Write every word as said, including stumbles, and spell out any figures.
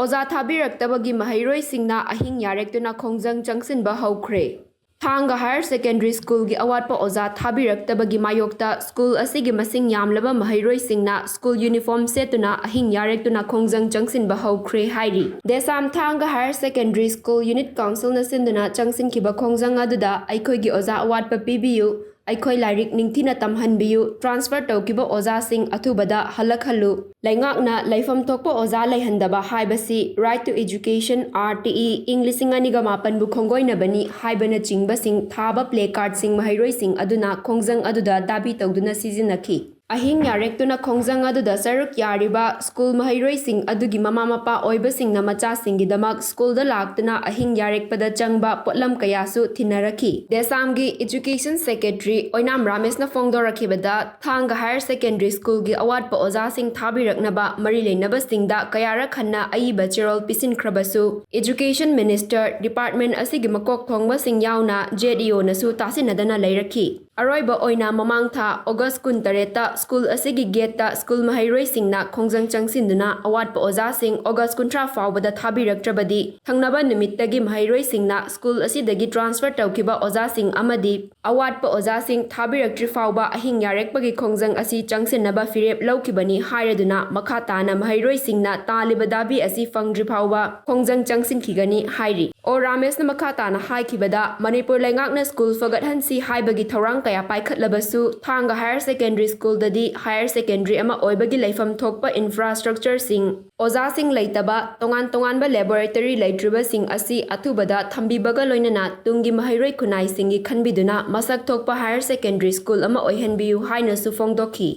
ꯑꯣꯖꯥ ꯊꯥꯕꯤꯔꯛꯇꯕꯒꯤ ꯃꯍꯩꯔꯣꯏꯁꯤꯡꯅ ꯑꯍꯤꯡ ꯌꯥꯔꯦꯛꯇꯨꯅ ꯈꯣꯡꯖꯪ ꯆꯪꯁꯤꯟꯕ ꯍꯧꯈ꯭ꯔꯦ꯫ ꯊꯥꯡꯒ ꯍꯥꯌꯔ ꯁꯦꯀꯦꯟꯗꯔꯤ ꯁ꯭ꯀꯨꯜꯒꯤ ꯑꯋꯥꯠꯄ ꯑꯣꯖꯥ ꯊꯥꯕꯤꯔꯛꯇꯕꯒꯤ ꯃꯥꯌꯣꯛꯇ ꯁ꯭ꯀꯨꯜ ꯑꯁꯤꯒꯤ ꯃꯁꯤꯡ ꯌꯥꯝꯂꯕ ꯃꯍꯩꯔꯣꯏꯁꯤꯡꯅ ꯁ꯭ꯀꯨꯜ ꯌꯨꯅꯤꯐꯣꯔꯝ ꯁꯦꯠꯇꯨꯅ ꯑꯍꯤꯡ ꯌꯥꯔꯦꯛꯇꯨꯅ ꯈꯣꯡꯖꯪ ꯆꯪꯁꯤꯟꯕ ꯍꯧꯈ꯭ꯔꯦ ꯍꯥꯏꯔꯤ꯫ ꯗꯦꯁꯥꯝ ꯊꯥꯡꯒ ꯍꯥꯌꯔ ꯁꯦꯀꯦꯟꯗꯔꯤ ꯁ꯭ꯀꯨꯜ ꯌꯨꯅꯤꯠ ꯀꯥꯎꯟꯁꯤꯜꯅ ꯁꯤꯟꯗꯨꯅ ꯆꯪꯁꯤꯟꯈꯤꯕ ꯈꯣꯡꯖꯪ ꯑꯗꯨꯗ ꯑꯩꯈꯣꯏꯒꯤ ꯑꯣꯖꯥ ꯑꯋꯥꯠꯄ ꯄꯤꯕꯤꯌꯨ, ꯑꯩꯈꯣꯏ ꯂꯥꯏꯔꯤꯛ ꯅꯤꯡꯊꯤꯅ ꯇꯝꯍꯟꯕꯤꯌꯨ, ꯇ꯭ꯔꯥꯟꯁꯐꯔ ꯇꯧꯈꯤꯕ ꯑꯣꯖꯥꯁꯤꯡ ꯑꯊꯨꯕꯗ ꯍꯜꯂꯛꯍꯜꯂꯨ, ꯂꯩꯉꯥꯛꯅ ꯂꯩꯐꯝ ꯊꯣꯛꯄ ꯑꯣꯖꯥ ꯂꯩꯍꯟꯗꯕ ꯍꯥꯏꯕꯁꯤ Right to Education, R T E, ꯏꯪ ꯂꯤꯁꯤꯡ ꯑꯅꯤꯒ ꯃꯥꯄꯟꯕꯨ ꯈꯣꯡꯒꯣꯏꯅꯕꯅꯤ ꯍꯥꯏꯕꯅꯆꯤꯡꯕꯁꯤꯡ ꯊꯥꯕ ꯄ꯭ꯂꯦ ꯀꯥꯔꯗꯁꯤꯡ ꯃꯍꯩꯔꯣꯏꯁꯤꯡ ꯑꯗꯨꯅ ꯈꯣꯡꯖꯪ ꯑꯗꯨꯗ ꯗꯥꯕꯤ ꯇꯧꯗꯨꯅ ꯁꯤꯖꯤꯟꯅꯈꯤ꯫ ꯑꯍꯤꯡ ꯌꯥꯔꯦꯛꯇꯨꯅ ꯈꯣꯡꯖꯪ ꯑꯗꯨꯗ ꯁꯔꯨꯛ ꯌꯥꯔꯤꯕ ꯁ꯭ꯀꯨꯜ ꯃꯍꯩꯔꯣꯏꯁꯤꯡ ꯑꯗꯨꯒꯤ ꯃꯃꯥ ꯃꯄꯥ ꯑꯣꯏꯕꯁꯤꯡꯅ ꯃꯆꯥꯁꯤꯡꯒꯤꯗꯃꯛ ꯁ꯭ꯀꯨꯜꯗ ꯂꯥꯛꯇꯨꯅ ꯑꯍꯤꯡ ꯌꯥꯔꯦꯛꯄꯗ ꯆꯪꯕ ꯄꯣꯠꯂꯝ ꯀꯌꯥꯁꯨ ꯊꯤꯟꯅꯔꯛꯈꯤ꯫ ꯗꯦꯁꯥꯝꯒꯤ ꯏꯖꯨꯀꯦꯁꯟ ꯁꯦꯀ꯭ꯔꯦꯇꯔꯤ ꯑꯣꯏꯅꯥꯝ ꯔꯥꯃꯦꯁꯅ ꯐꯣꯡꯗꯣꯔꯛꯈꯤꯕꯗ, ꯊꯥꯡꯒ ꯍꯥꯌꯔ ꯁꯦꯀꯦꯟꯗꯔꯤ ꯁ꯭ꯀꯨꯜꯒꯤ ꯑꯋꯥꯠꯄ ꯑꯣꯖꯥꯁꯤꯡ ꯊꯥꯕꯤꯔꯛꯅꯕ ꯃꯔꯤ ꯂꯩꯅꯕꯁꯤꯡꯗ ꯀꯌꯥꯔꯛ ꯍꯟꯅ ꯑꯏꯕ ꯆꯦꯔꯣꯜ ꯄꯤꯁꯤꯟꯈ꯭ꯔꯕꯁꯨ, ꯏꯖꯨꯀꯦꯁꯟ ꯃꯤꯅꯤꯁꯇꯔ, ꯗꯤꯄꯥꯔꯠꯃꯦꯟ ꯑꯁꯤꯒꯤ ꯃꯀꯣꯛ ꯊꯣꯡꯕꯁꯤꯡ ꯌꯥꯎꯅ J D Oꯅꯁꯨ ꯇꯥꯁꯤꯟꯅꯗꯅ ꯂꯩꯔꯛꯈꯤ꯫ ꯑꯔꯣꯏꯕ ꯑꯣꯏꯅ ꯃꯃꯥꯡ ꯊꯥ ꯑꯣꯒꯁ ꯀꯨꯟꯇꯔꯦꯠꯇ ꯁ꯭ꯀꯨꯜ ꯑꯁꯤꯒꯤ ꯒꯦꯠꯇ ꯁ꯭ꯀꯨꯜ ꯃꯍꯩꯔꯣꯏꯁꯤꯡꯅ ꯈꯣꯡꯖꯪ ꯆꯪꯁꯤꯟꯗꯨꯅ ꯑꯋꯥꯠꯄ ꯑꯣꯖꯥꯁꯤꯡ ꯑꯣꯒꯁ ꯀꯨꯟꯊ꯭ꯔꯥ ꯐꯥꯎꯕꯗ ꯊꯥꯕꯤꯔꯛꯇ꯭ꯔꯕꯗꯤ, ꯊꯪꯅꯕ ꯅꯨꯃꯤꯠꯇꯒꯤ ꯃꯍꯩꯔꯣꯏꯁꯤꯡꯅ ꯁ꯭ꯀꯨꯜ ꯑꯁꯤꯗꯒꯤ ꯇ꯭ꯔꯥꯟꯁꯐꯔ ꯇꯧꯈꯤꯕ ꯑꯣꯖꯥꯁꯤꯡ ꯑꯃꯗꯤ ꯑꯋꯥꯠꯄ ꯑꯣꯖꯥꯁꯤꯡ ꯊꯥꯕꯤꯔꯛꯇ꯭ꯔꯤ ꯐꯥꯎꯕ ꯑꯍꯤꯡ ꯌꯥꯔꯦꯛꯄꯒꯤ ꯈꯣꯡꯖꯪ ꯑꯁꯤ ꯆꯪꯁꯤꯟꯅꯕ ꯐꯤꯔꯦꯞ ꯂꯧꯈꯤꯕꯅꯤ ꯍꯥꯏꯔꯗꯨꯅ, ꯃꯈꯥ ꯇꯥꯅ ꯃꯍꯩꯔꯣꯏꯁꯤꯡꯅ ꯇꯥꯜꯂꯤꯕ ꯗꯥꯕꯤ ꯑꯁꯤ ꯐꯪꯗ꯭ꯔꯤ ꯐꯥꯎꯕ ꯈꯣꯡꯖꯪ ꯆꯪꯁꯤꯟꯈꯤꯒꯅꯤ ꯍꯥꯏꯔꯤ꯫ ꯑꯣ ꯔꯥꯃꯦꯁꯅ ꯃꯈꯥ ꯇꯥꯅ ꯍꯥꯏꯈꯤꯕꯗ, ꯃꯅꯤꯄꯨꯔ ꯂꯩꯉꯥꯛꯅ ꯁ꯭ꯀꯨꯜ ꯐꯒꯠꯍꯟꯁꯤ ꯍꯥꯏꯕꯒꯤ ꯊꯧꯔꯥꯡ ꯀꯌꯥ ꯄꯥꯏꯈꯠꯂꯕꯁꯨ, ꯊꯥꯡꯒ ꯍꯥꯌꯔ ꯁꯦꯀꯦꯟꯗꯔꯤ ꯁ꯭ꯀꯨꯜꯗꯗꯤ ꯍꯥꯌꯔ ꯁꯦꯀꯦꯟꯗꯔꯤ ꯑꯃ ꯑꯣꯏꯕꯒꯤ ꯂꯩꯐꯝ ꯊꯣꯛꯄ ꯏꯟꯐ꯭ꯔꯥꯁ꯭ꯇ꯭ꯔꯛꯆꯔꯁꯤꯡ, ꯑꯣꯖꯥꯁꯤꯡ ꯂꯩꯇꯕ, ꯇꯣꯉꯥꯟ ꯇꯣꯉꯥꯟꯕ ꯂꯦꯕꯣꯔꯦꯇꯔꯤ ꯂꯩꯇ꯭ꯔꯤꯕꯁꯤꯡ ꯑꯁꯤ ꯑꯊꯨꯕꯗ ꯊꯝꯕꯤꯕꯒ ꯂꯣꯏꯅꯅ ꯇꯨꯡꯒꯤ ꯃꯍꯩꯔꯣꯏ ꯈꯨꯟꯅꯥꯏꯁꯤꯡꯒꯤ ꯈꯟꯕꯤꯗꯨꯅ ꯃꯁꯛ ꯊꯣꯛꯄ ꯍꯥꯌꯔ ꯁꯦꯀꯦꯟꯗꯔꯤ ꯁ꯭ꯀꯨꯜ ꯑꯃ ꯑꯣꯏꯍꯟꯕꯤꯌꯨ ꯍꯥꯏꯅꯁꯨ ꯐꯣꯡꯗꯣꯛꯈꯤ꯫